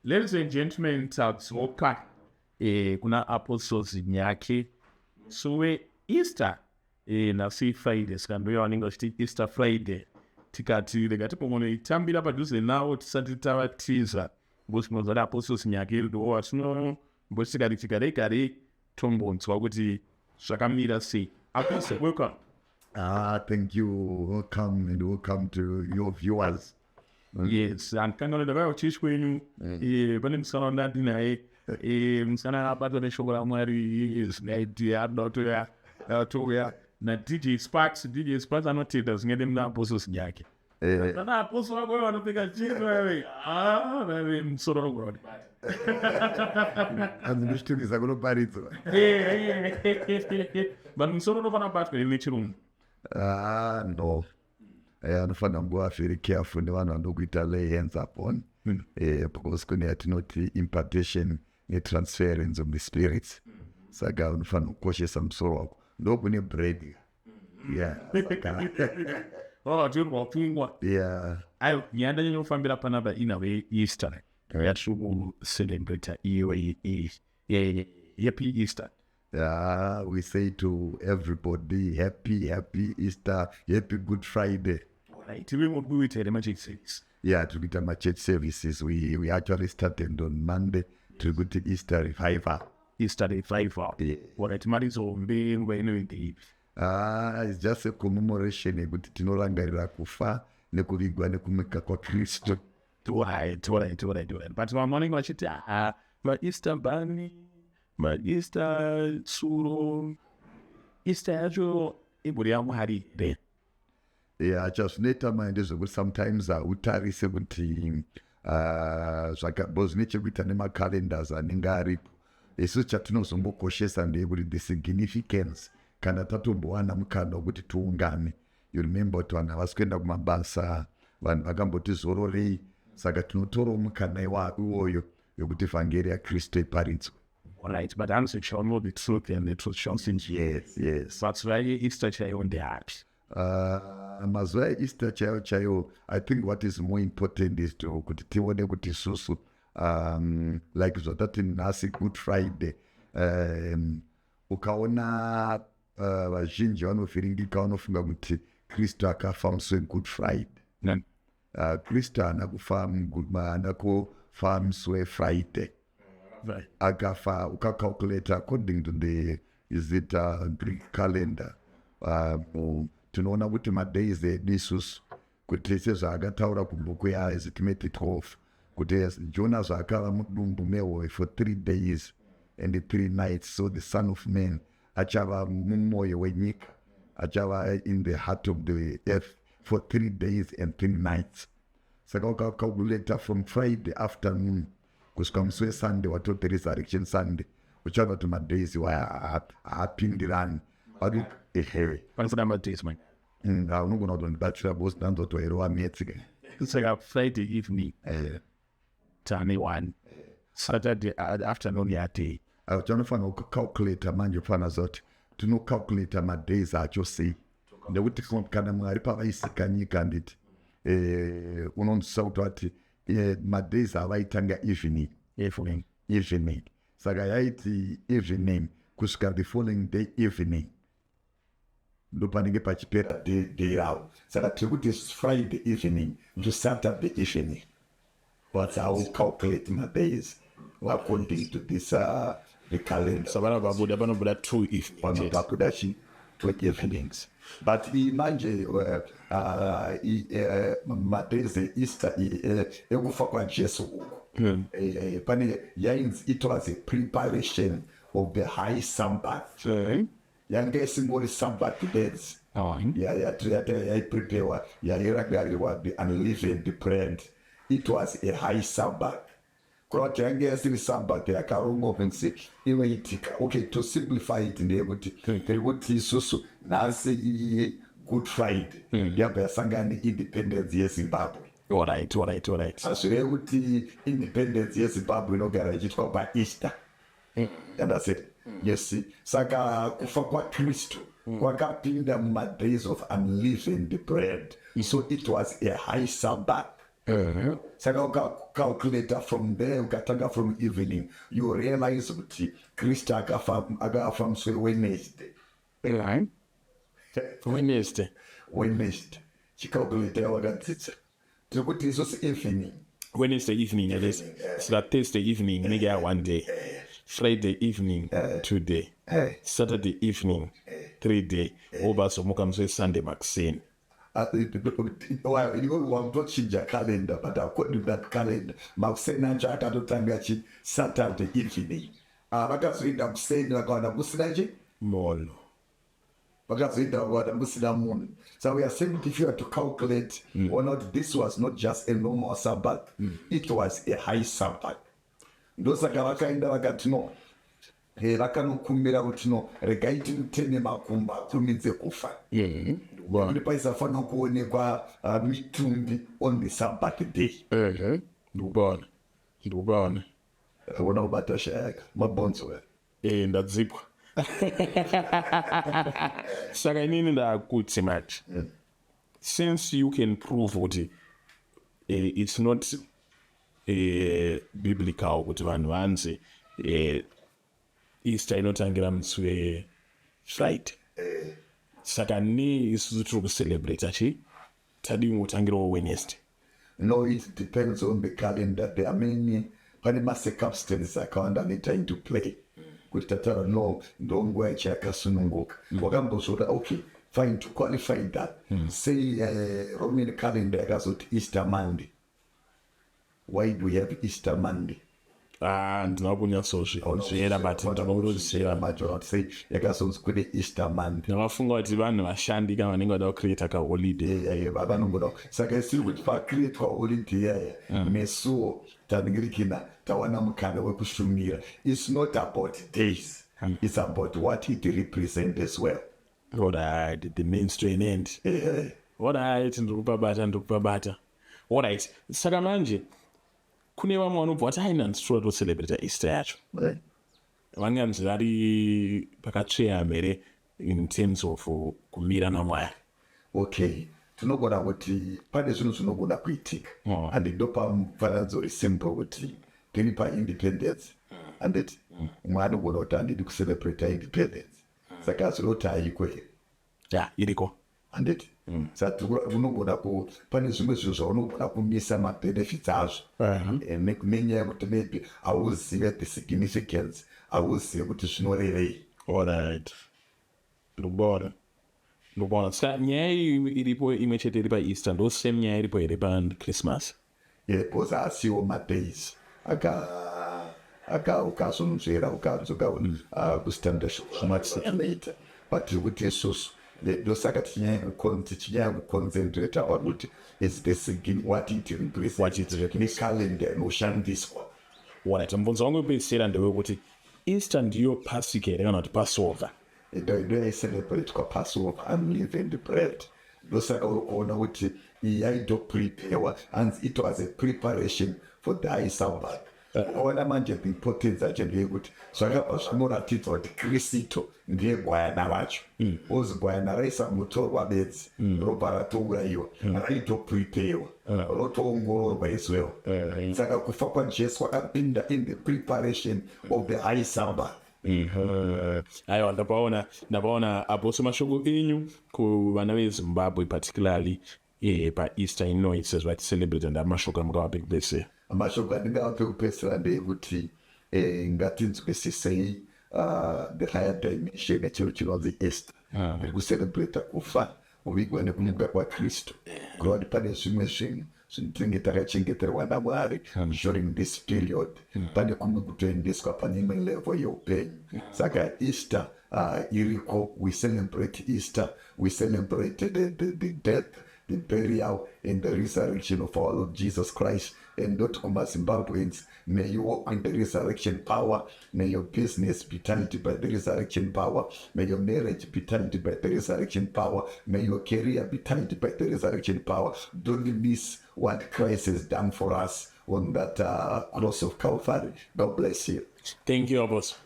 Ladies and gentlemen, tadzoka kuna Apostle Zinyake musi weEaster, nhasi Friday, saka ndoya vanenge vachiti Easter Friday. Tikati rega timbonoitambira padhuze navo tisati tavatiza, because tinoziva kuti Apostle Zinyake ndo vatinomboti tikati tigarei garei tombonzwa kuti zvakamira sei. Apostle, welcome. Ah, thank you. Welcome and welcome to your viewers. Yes, handikanganwa ndakauya kuchechi kwenyu, pane musikana wandandinaye, musikana abatwa neshoko raMwari zinaiti anoda kutoya touya naDJ Sparks. DJ Sparks anotenda zvingaite muna Apostle Zinyake. Kana Apostle vako vanopfeka chii, vave musoro vanogona kundibata. Hanzi ndichitumisa kunoparidzwa. But musoro unofanira kubatwa nechirungu. Ah, no. Anofanira kunguva very careful nevanhu vanokuita lay hands upon, because kune yatinoti impartation netransference of the spirits, saka unofanira kukoshesa musoro wako, ndokune bread, yeah. Vavatorwa pfungwa. Aiwa, nyaya ndanyanya kufambira panapa inhau yeEaster yatiri kucelebrata iyo. Happy Easter. Yeah, we say to everybody, happy, happy Easter, happy Good Friday. Right, tiri muri kuita here machurch service? Yeah, tiri kuita machurch services. We actually started on Monday. Tiri kuti Easter revival. Easter revival. Yeah. Alright, mari hombe nguva inoende ipi? Ah, it's just a commemoration yekuti tinorangarira kufa nekuvigwa nekumuka kwaKristu. Alright, but vamwe vanenge vachiti, ha, maEaster bunny, maEaster tsuro, Easter yacho imbori yaMwari here? Yeah, chazvinoita mai ndezvekuti sometimes hautarise kuti because zvine chekuita nemacalendars anenge aripo. Isu chatinozombokoshesa ndeyekuti the significance, kana tatombowana mukana wekuti tiungane. You remember kuti vanhu havasi kuenda kumabasa, vanhu vakamboti zororei, saka tinotorawo mukana iwoyo wekuti vhangeri yaKristu iparidzwe. Alright, but answer shall know the truth and the truth shall set you. Yes. Mazuva eEaster chaiwo ndeapi? Mazuva eEaster chaiwo chaiwo, I think what is more important is to kuti tione kuti isusu, like zvatati nhasi Good Friday, ukaona vazhinji vanovhiringika, vanofunga kuti Kristu akafa musi weGood Friday. Kristu haana kufa, haana kufa musi weFriday. Akafa, ukacalculate according to the, is it Greek calendar, tinoona kuti madays edu isusu, kuti sezvaakataura kubhuku yaEzekiel 12 kuti Jona zvaakava mudumbu mehove for 3 days and 3 nights, so the Son of Man achava mumwoyo wenyika, achava in the heart of the earth for 3 days and 3 nights. Saka ukacalculata from Friday afternoon kusvika musi weSunday, watoti Resurrection Sunday, uchaona kuti madays iwaya haapindirani, but ehe. Panofanira madays man. Unogona kutondibatsira because ndanzotoerowa maths ke. Saka Friday evening tane one, Saturday afternoon yaday. Chanofanira kucalculata manje, kufanira ziva kuti tinocalculata madays acho sei, nekuti kana Mwari pavaisika nyika, handiti, unonzwisa kuti vati madays avaitanga evening. Evening. Evening, saka yaiti evening kusvika the following day evening, ndopanenge pachipera day ravo. Saka tiri kuti Friday evening to Saturday evening. That's how we calculate madays according to this the calendar. So vana vabuda, panobuda two evening. Panopabuda chi two evenings, but iyi manje madays eEaster ekufa kwaJesu uku, pane yainzi it was a preparation of the high Sabbath. Yanga isingori Sabbath days yaipreparewa, yairangarirwa the unleavened bread. It was a high Sabbath, kureva kuti yange yasiri Sabbath yakarongwa kunzi inoitika. Okay, to simplify it, ndeyekuti tiri kuti isusu nhasi iyi Good Friday yabva yasangana neindependence yeZimbabwe. Hazvirevi kuti independence yeZimbabwe inogara ichiitwa paEaster, understand? Yes, saka kufa kwaKristu kwakapinda mumadays of unleavened bread, so it was a high Sabbath. Saka ukacalculata from there, ukatanga from evening, you realize kuti Kristu akafa musi weWednesday. Wednesday. Wednesday. Chicalculata, wakadzidza, tiri kuti isusu evening. Wednesday evening it is. Saka Thursday evening inenge ya one day, Friday evening 2 day, Saturday evening 3 day, wobva zomuka musi weSunday makuseni. Iwe wakutochinja calendar, but according to that calendar, makuseni acho akatotanga chi Saturday evening. Vakazoenda kuseni, vakawana kusina chi Munhu. Vakazoenda, vakawana kusina munhu. So we are saying, if you are to calculate, ona kuti this was not just a normal Sabbath, it was a high Sabbath. Ndosaka vakaenda vakati no, vakanokumbira kuti no, regai timuteme makumbo akurumidze kufa, nekuti paisafanira kuonekwa mitumbi on the Sabbath day. Ndikupaona, ndikupaona. Ona kubata shayaka mabhonzo. Ndadzipwa. Saka inini ndakuti manje, since you can prove kuti it's not biblical kuti vanhu vanzi Easter inotangira musi weFriday, saka nei isusu tiri kucelebrata chi tadii kungotangirawo Wednesday? No, it depends on the calendar. There are many, pane macircumstances akawanda anoita into play kuti tataura no, ndonguva yacho yakasununguka. Wakambozvora, okay, fine, to qualify that, say Roman calendar yakazoti Easter Monday. Why do we have Easter Monday? Ah, ndina kunyatsozvera, but ndinokutoziva. Major say yakazonzi kune Easter Monday. Ndakafunga kuti vanhu vashandi kana vanenge vada kucreata kaholiday. Vanongoda. Saka isiri kuti pacreatwa holiday yaya, nesuwo taningirikina tawana mukana wekushumira. It's not about days, it's about what it represent as well. Alright, the means to an end. Alright, ndiri kupabata, ndiri kupabata. Alright, saka manje kune vamwe vanobva vati aina handisi tocelebrata Easter yacho. Vanganzi vari pakatsveyama here in terms of kumira naMwari? Okay, tinogona kuti pane zvinhu zvinogona kuitika. And ndopa mufananidzo uri simple kuti tiri paindependence, handiti? Mumwe anogona kuti handidi kucelebrata independence. Saka azvinoti haiko here? Ya, iriko. Handiti? Saka unogona ku pane zvimwe zvinhu zvaunogona kumisa mabenefits azvo nenyaya yekuti maybe hauzive the significance, hauzive kuti zvinorevei. Alright, ndikubaona, ndikubaona. Saka nyaya iyi iripo imwe chete iri paEaster, ndo same nyaya iripo here paChristmas? Yeah, because asiwo madays aka ukazonzvera ukadzoka kustanda zvinoita, but tiri kuti isusu ndosaka tichinyanya kuconcentrata on kuti is the what it represents. What it represents. Necalendar inoshandiswa. Alright, mubvunzo wangu wekupedzisira ndewekuti Easter ndiyo Pasika here kana kuti Passover? Ndo yaicelebratwa Passover, unleavened bread. Ndosaka uri kuona kuti iyi yaitopreparewa, hanzi it was a preparation for the high Sabbath. Ona manje, the importance yacho ndeyekuti zvakabva zvinoratidza kuti Kristu ndiye gwayana vacho, ozi gwayana raisamutorwa bedzi robva ratourayiwa, raitopreparewa, rotoongororwa as well. Saka kufa kwaJesu kwakapinda in the preparation of the high Sabbath. Aiwa, ndapaona, ndapaona apo. So mashoko enyu kuvana veZimbabwe, particularly paEaster ino sezvo vaticelebrate, ndamashoko amungavape kupedzisira? Mashoko andingavape kupedzisira ndeyekuti ngatinzwisisei the higher dimension yechiro chinonzi Easter, nekucelebrata kufa, kuvigwa nekumuka kwaKristu, kureva kuti pane zvimwe zvinhu zvinenge takachengeterwa naMwari during this period. Pane kumwe kutoendeswa pane imwe level yeupenyu. Saka Easter iriko, we celebrate Easter, we celebrate the death, the burial and the resurrection of our Lord Jesus Christ. And not kumaZimbabweans, may you walk in the resurrection power. May your business be tied by the resurrection power. May your marriage be tied by the resurrection power. May your career be tied by the resurrection power. Don't miss what Christ has done for us on that cross of Calvary. God bless you. Thank you, Apostle.